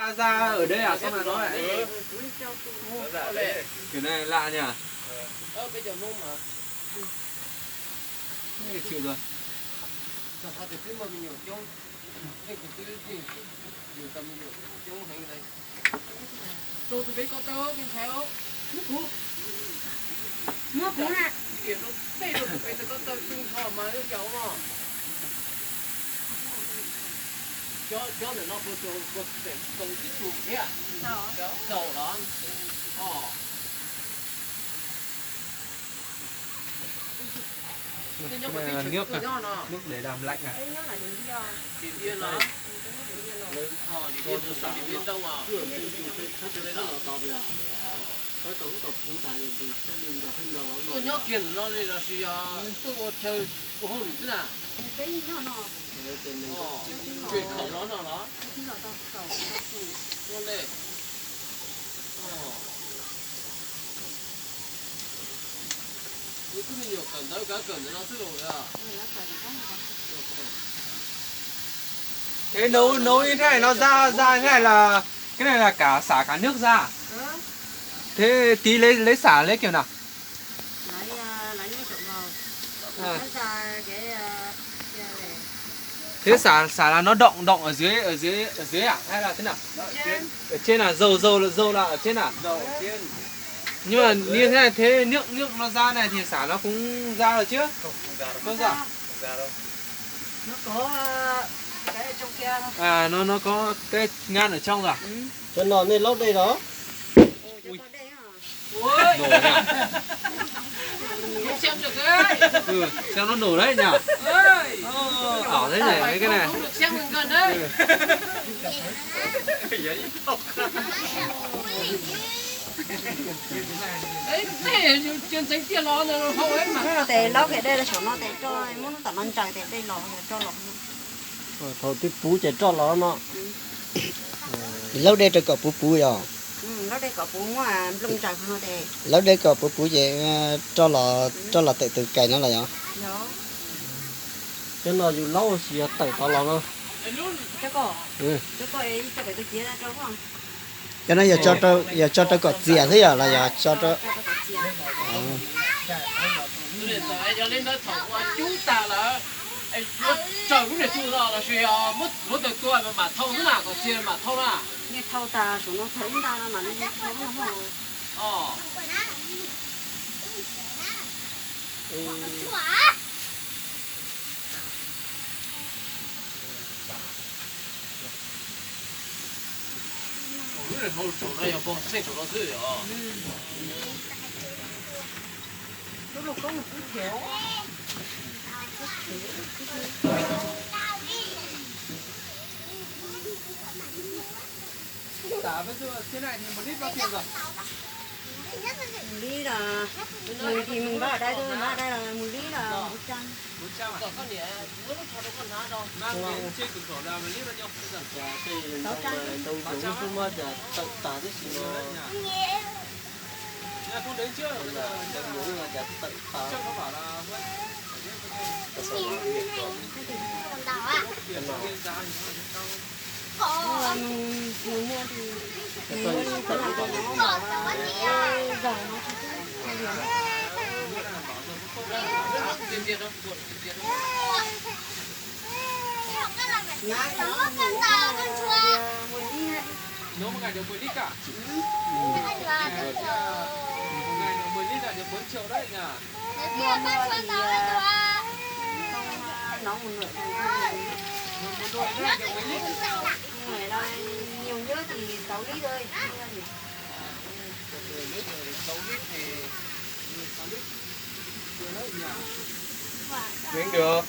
Ra ở đây à, sao mà nói vậy? Kiểu này lạ nhỉ? Chịu rồi. Rau tus peb ko tau, peb ntxhais, muab kuv, muab kuv na. Tias rau tej rau tus peb ko tau tug nrho mas lub caum no. Cov, cov ntawm no puas kaum tsib tug thiab? Kaum los? Os. Nước, nước để làm lạnh à? Tuaj nyob kiag ntawm no li los sis yog tuaj ua chaw ua hauj lwm xwb na? Peb nyob no. Khaum no no los? Ua le. Wb twb me nyuam kawm ntawv kav kawm ntawm no xwb los. Thế nấu, nấu như thế này nó ra, ra như thế này là, cái này là cả xả cả nước ra. Thế tí lấy, lấy xả lấy kiểu nào? Lấy, ờ, lấy nước trộn vào. Ờ. Lấy ra cái, ờ, kia này. Thế xả, xả là nó đọng, đọng ở dưới, ở dưới, ở dưới à? Hay là thế nào? Ở trên. Ở trên à? Dầu, dầu là, dầu là ở trên à? Dầu ở trên. Nhưng mà như thế này, thế nước, nước nó ra này thì xả nó cũng ra rồi chứ? Không, không ra đâu. Không ra? Không ra đâu. Nó có, ờ, cái ở trong kia. À, nó, nó có cái ngăn ở trong rồi à? Ừ. Cho nó nên lót đây đó. Ui. Ui. Nổ nhỉ? Không xem được đấy. Ừ, xem nó nổ đấy nhỉ? Ơi. Ờ, ảo thế nhỉ, mấy cái này. Không, không được xem gần gần đấy. Ừ. Ej, nej, čeej tseev tiag los hau es mas. Tes laub kiag dej los saum no tes roj, muab lub tom no ntsaws tes dej los, roj los. Thaum twb puv ces roj los no. Laub dej rau kom puv puv yog. Laub dej kom puv, muab nplooj ntsaws no tes. Laub dej kom puv puv ces roj los, roj los tawm tus kais no los yog. Cov no yus laub sis yog tawm tod los no. Cov no yog tso rau kom txias xwb yog los yog tso rau. Yog li ntawd thaum ua cub tag lawm, yuav tsaws lub niag tug no los sis muab tawg tua mam thau xwb na, kom txias mam thau na. Thau tas saum no thaum ib nta no mas thau no. Lub niag hau saum no yog pog xeej saum no xwb os. Mus lib los, mus thì mình báo ở đây thôi, báo ở đây là mus lib là một trăm. Sáu trăm. Mus, mus mua thì mus mua thì có làm gì nó bảo là cái dầu nó không có thời điểm. Mus lib hả? Mus lib hả? Mus lib hả? Mus mua thì không nói một nửa thì không. Người là nhiều nhất thì sáu lít thôi. Miễn được.